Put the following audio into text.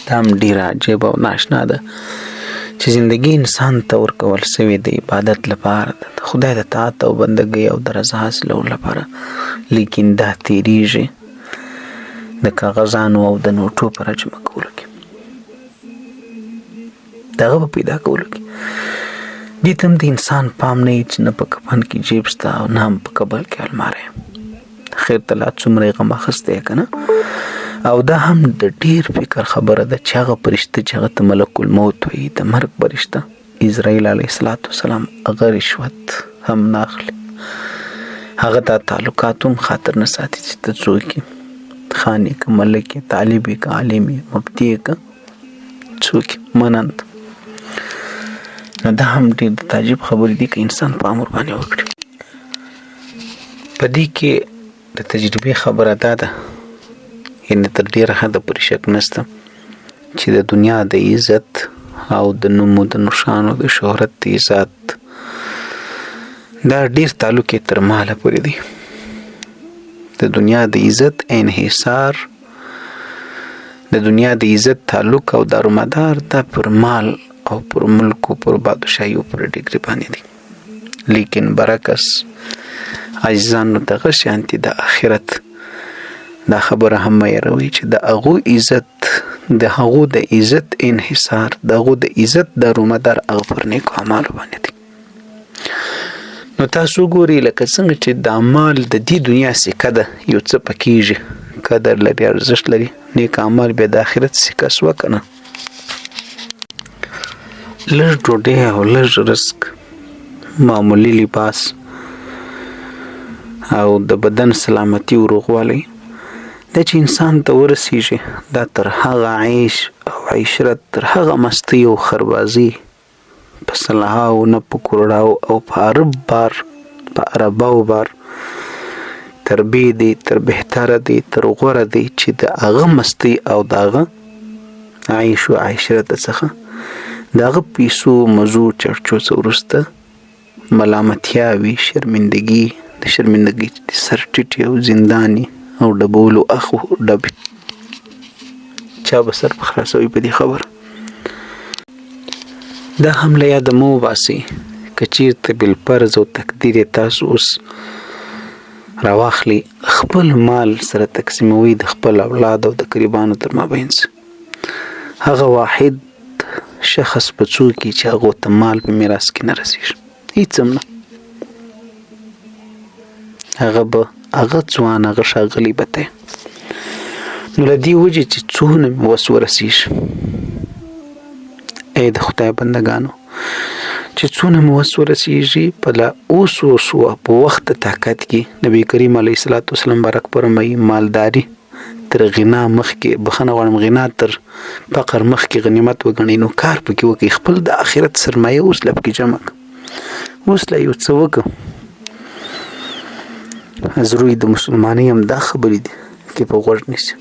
دا هم ډیره عجیبه او ناشنا ده چې زندگی انسان ته ورکول سوې د عبادت لپاره ده، د خدای د طاعت او بندګۍ او د رضا حاصلولو لپاره، لیکن دا تیریږي د کاغذانو او د نوټو په راجمع کولو کې، د هغه په پیدا کولو کې. دې ته هم د انسان پام نه وي چې نه په کفن کې جیب شته او نه هم په قبر کې الماری. خیر ته لا څومره یې غم اخیستی که نه. او دا هم د ډیر فکر خبره ده چې هغه فرشته چې هغه ته ملک الموت وایي، د مرګ فرشته، اسرائیل علیه الصلاة والسلام هغه رشوت هم نه اخلي، هغه دا تعلقات هم خاطر نه ساتي چې ته څوک یې، خان یې که ملک یې، طالب یې که عالم یې، مفتي یې که څوک یې، منند. نو دا هم ډېر د تعجب خبرې دي که انسان پام ورباندې وکړي. په دې کې د تجربې خبره دا ده، یعنې تر ډېره حده پورې شک نشته چې د دنیا د عزت او د نوم او د نښانو د شهرت د عزت دا ډېر تعلق یې تر ماله پورې دی. د دنیا د عزت انحصار، د دنیا د عزت تعلق او دارومدار دا پر مال او پر ملک او پر بادشاهي او پر ډګري باندې دی. لیکن برعکس عزیزانو دغه شانتي د آخرت دا خبره هم مه هېروئ چې د هغو عزت، د هغو د عزت انحصار، د هغو د عزت دارومدار هغه پر نیکو اعمالو باندې دی. نو تاسو ګورئ لکه څنګه چې دا مال د دې دنیا سکه ده، یو څه پکېږي، قدر لري، ارزښت لري، نیک اعمال بیا د آخرت سکه سوه که نه. لږ ډوډۍ او لږ رزق، معمولي لباس او د بدن سلامتی او روغوالی دا چې انسان ته ورسیږي، دا تر هغه عیش او عشرت، تر هغه مستۍ او خربازي په سلهاو نه په کورړاو او په عرب بار، په عرباو بار تر بې دی، تر بهتره دی، تر غوره دی چې د هغه مستۍ او د هغه عیش او عشرت څخه د هغه پیسو مزو چرچو څخه وروسته ملامتیا وي، شرمندګي، د شرمندګۍ چې د سر ټیټي او زنداني او ډبولو اخ ډبي، چا به سر په خلاصوي په دې خبره. دا هم له یاده مه وباسئ که چیرته بالفرض او تقدیر یې تاسو اوس راواخلئ، خپل مال سره تقسیموئ د خپل اولاد او د قریبانو تر مابین. هغه واحد شخص به څوک وي چې هغو ته مال په میراث کې نه رسېږي، هیڅ هم نه. هغه به هغه ځوان، هغه ښاغلی به ته. نو له دې وجې چې څونه مې وس ورسېږي، ای د خدای بندګانو، چې څونه مې وس ورسېږي په لا اوس اوس په وخت د طاقت کې، نبی کریم علیه الصلاة والسلام مبارک فرمایي، مالداري تر غنا مخکې، بخښنه غواړم، غنا تر فقر مخکې غنیمت وګڼئ. نو کار پکې وکړئ، خپل د آخرت سرمایه اوس لا پکې جمع کړئ، اوس لا یو څه وکړه. زروی د مسلمانۍ هم دا خبرې دي کې په غوږ نیسي.